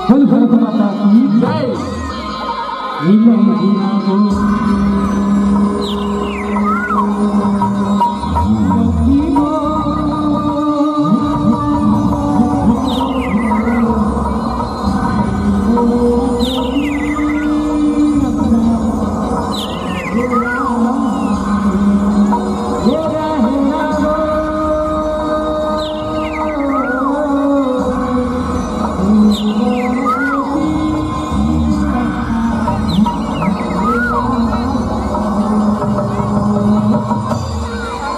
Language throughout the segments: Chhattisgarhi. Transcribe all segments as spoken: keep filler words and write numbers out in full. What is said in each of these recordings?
बोल भारत माता की जय।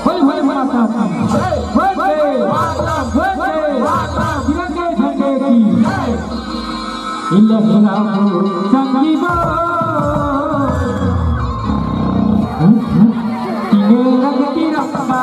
बोल, बोल, माता की। जय। बोल, जय। बोल, जय। तिरंगे झंडे की। जय। लहराओ संगी बोल। तिरंगा तिरंगा।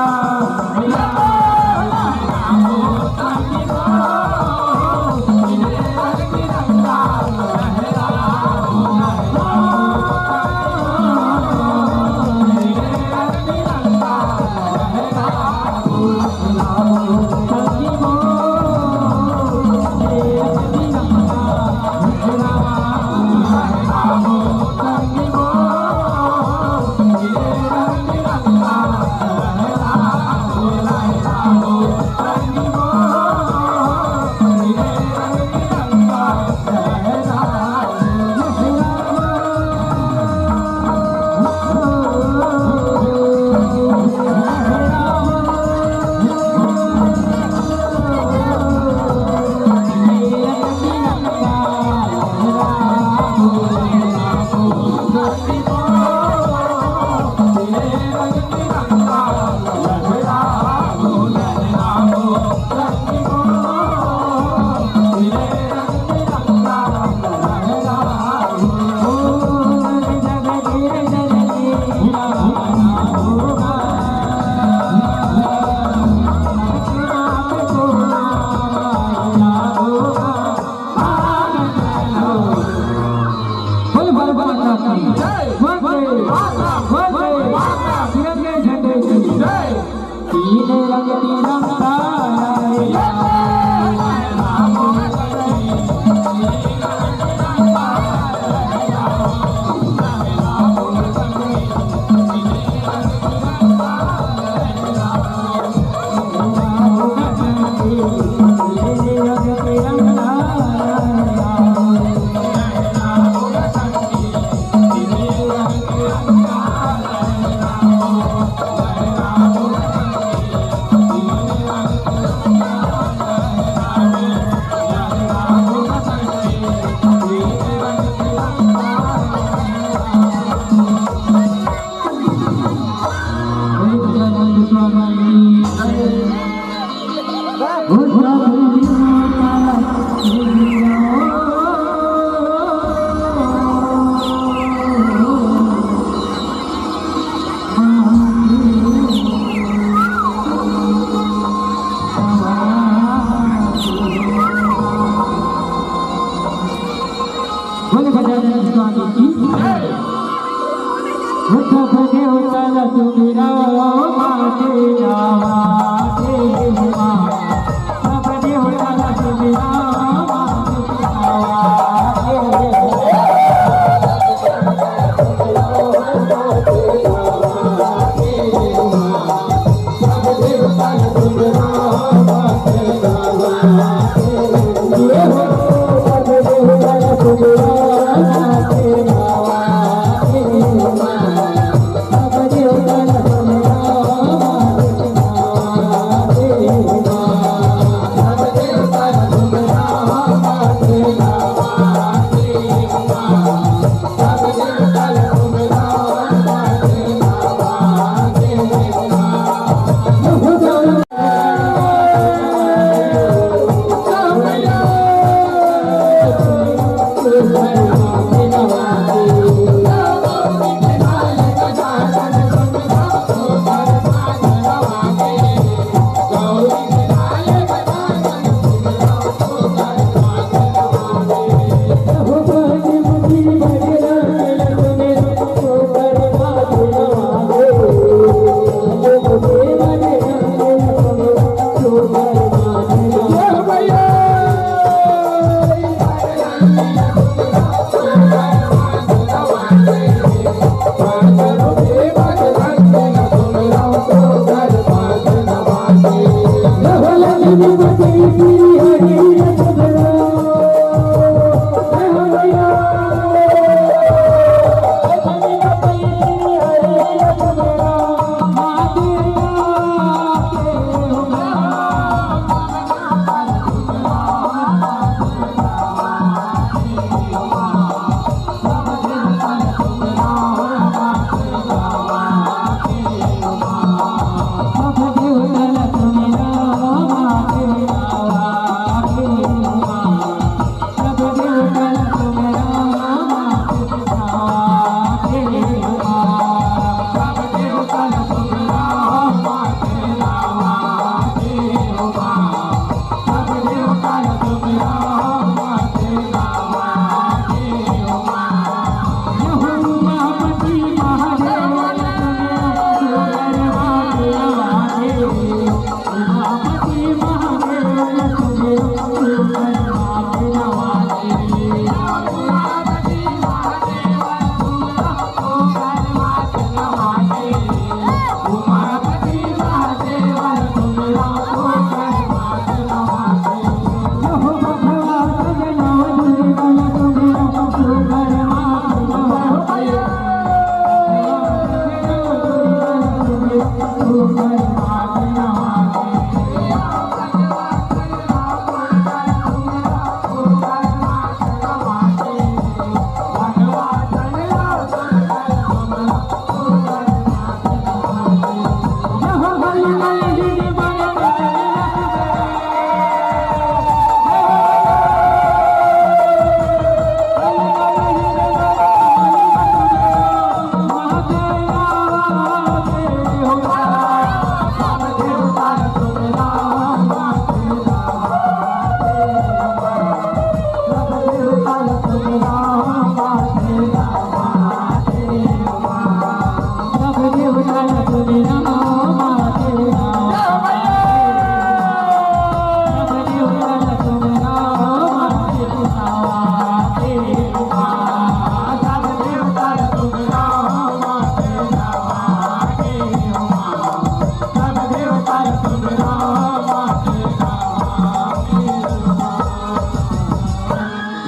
बोल भारत माता की। जय। वंदे मातरम। वंदे मातरम। तिरंगे झंडे की। जय। तीन रंग तिरंगा। बोले गजानन स्वामी की जय। उठो बने उठल सुमिरा माते नावा देवा। बने उठल सुमिरा माते नावा देवा।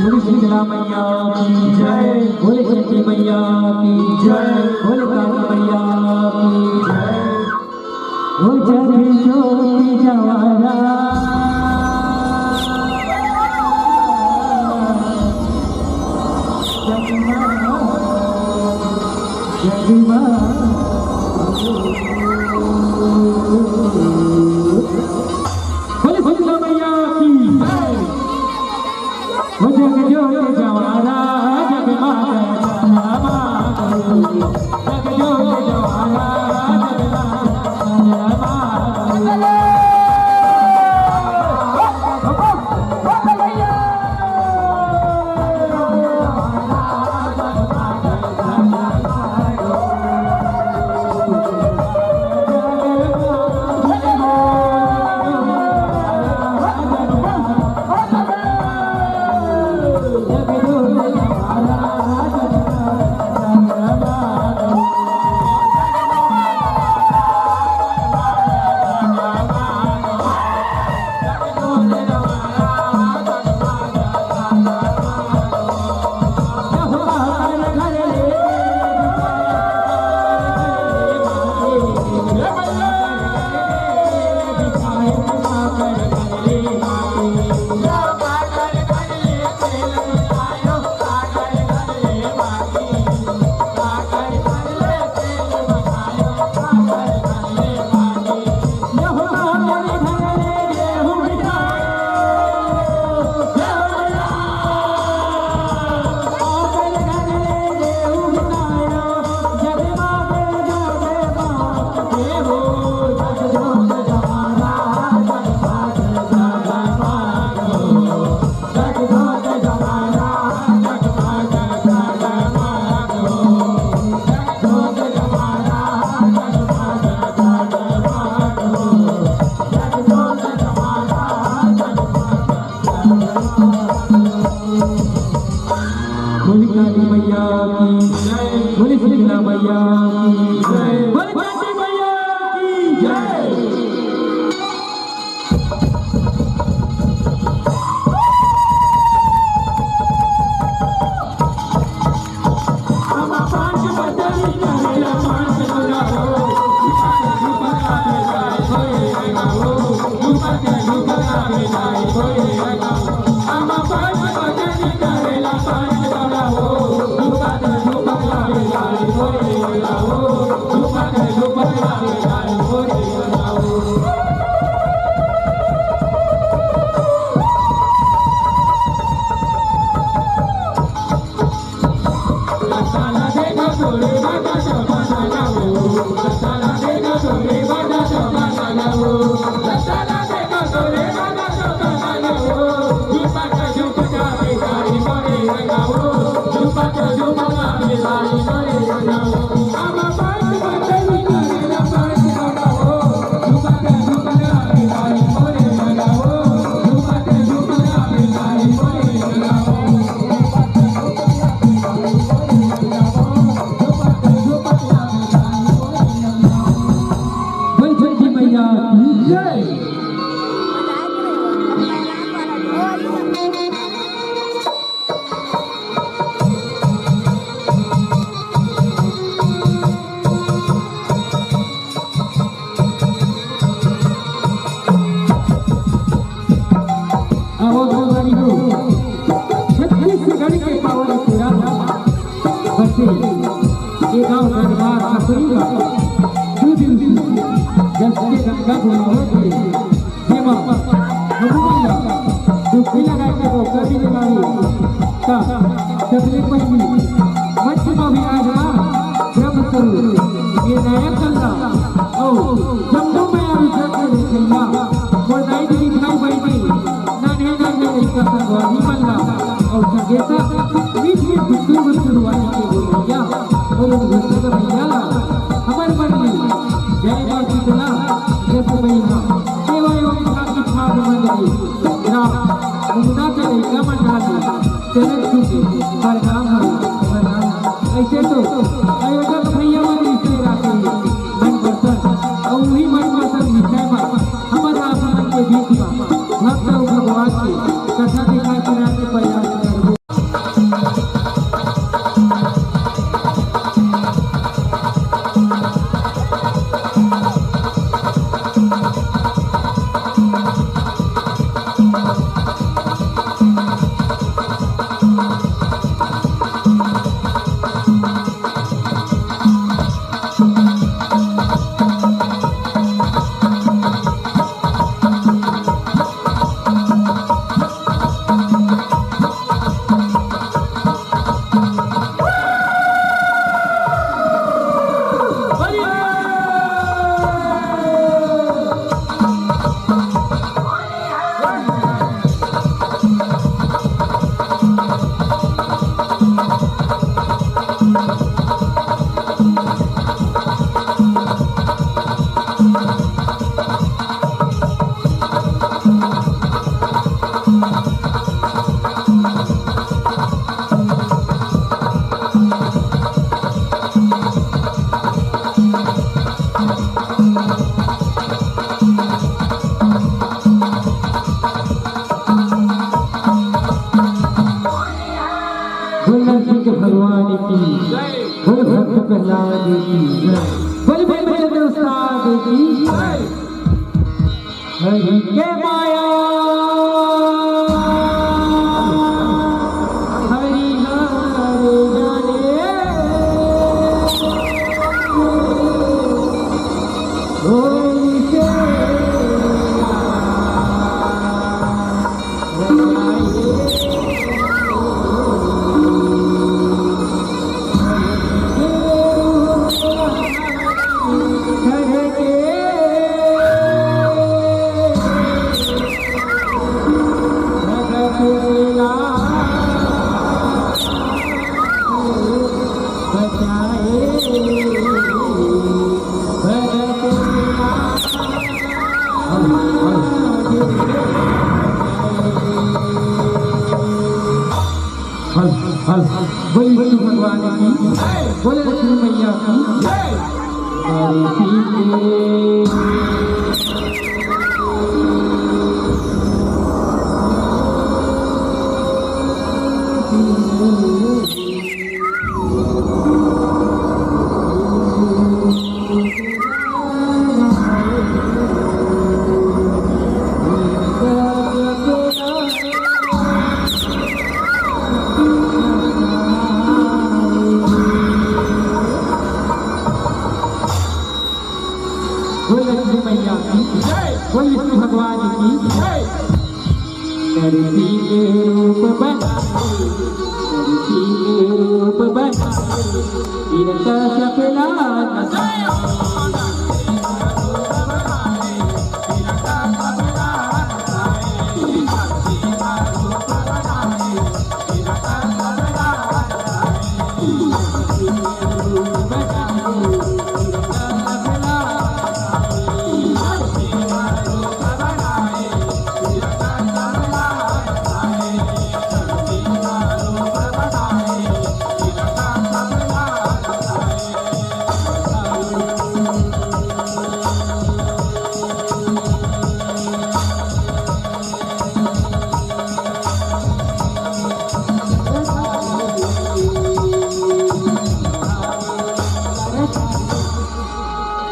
बोले शीतला मैया की जय, बोले शक्ति मैया की जय, बोले काली मैया की जय। ओ जग ज्योति जवारा, जगमा, जगमा। बोले शीतला मैया की जय। ओ जग ज्योति जवारा, जगमा, जगमा। जग ज्योति जवारा, जगमा, जगमा। बोली काली मैया की जय, बोली शीतला मैया की जय, बोली काली मैया की जय। बोल छठी मैया की जय। आवाज वाली को छत्तीसगढ़ के पावन तेरा बसे ये गांव दरबार सपरी का दो दिन जब से गंगा घुमावत हे, जेमा हमू मन ला डुबकी लगाए के मौका भी मिलाही। त सबले पहिली मंच म विराजमान ब्रह्म स्वरूप ये नया कल्ला अउ जम्मो मया विद्या के रचइया मोर दाई दीदी भाई बहिनी नान्हे नान्हे लइका संगवारी मन ला अउ संगेता मीठ मीठ गुड्डू गुड्डू वाली के बोलैया अउ उन गुड्डू के भैया ला हमर मन में जय मां शीतला जस बइहा सेवा एवं ठाकुर ठाकुर मंडली ग्राम मुंगदा के लइका मंडली चरण छू के प्रणाम हो, प्रणाम। अइसे तो आयोजक भैया मन रिश्ते राखे मन पसंद अउ उही मन पसंद विषय म हमर आप मन के बीच म भक्त अउ भगवान के कथा दिखाए सुनाए के प्रयास करबो। बोल नरसिंह भगवान की, बोल भक्त प्रहलाद की, बोल भैरव उस्ताद की। हरि के माया, हरि हर जाने। होई के बोले विष्णु भगवान की, बोले लक्ष्मी मैया की। बोल लक्ष्मी मैया की जय। बोल विष्णु भगवान की जय। धरती में रूप बनाए, धरती में रूप बनाए, हिरण्यकश्यप लाल।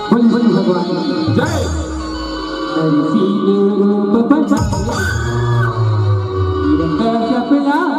बोल, बोल भगवान जय। धरती में रूप बना, हिरण्यकश्यप लाल।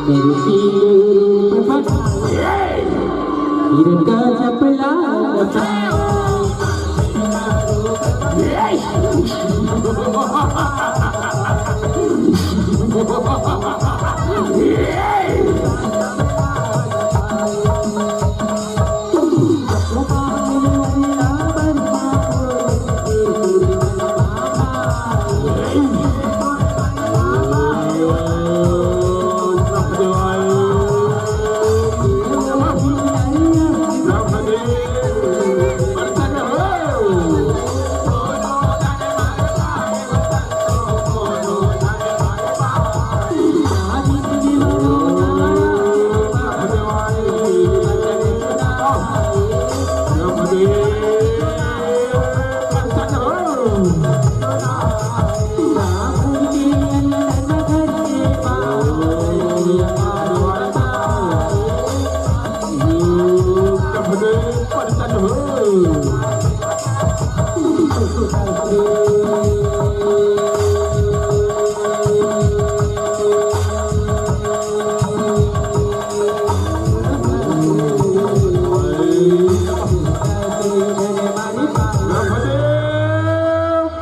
मेरे सीने रूप बता, हिरण्यकश्यप लाल बता।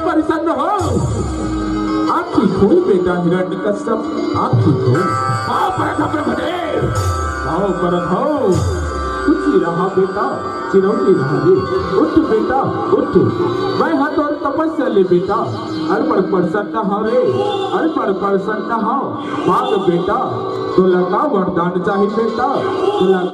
प्रसन्न हो। आप ठीक हो बेटा हिरण्यकश्यप, आप ठीक हो? पाँव परत हो ब्रह्मदेव, पाँव परत हो। तू चिरहा बेटा, चिरौटी रहा रे। उठ बेटा, उठ। मैं हा तोर तपस्या ले बेटा, अरे बड़ प्रसन्न हव रे, अरे बड़ प्रसन्न हव। मांग बेटा, तोला का वरदान चाही बेटा, तोला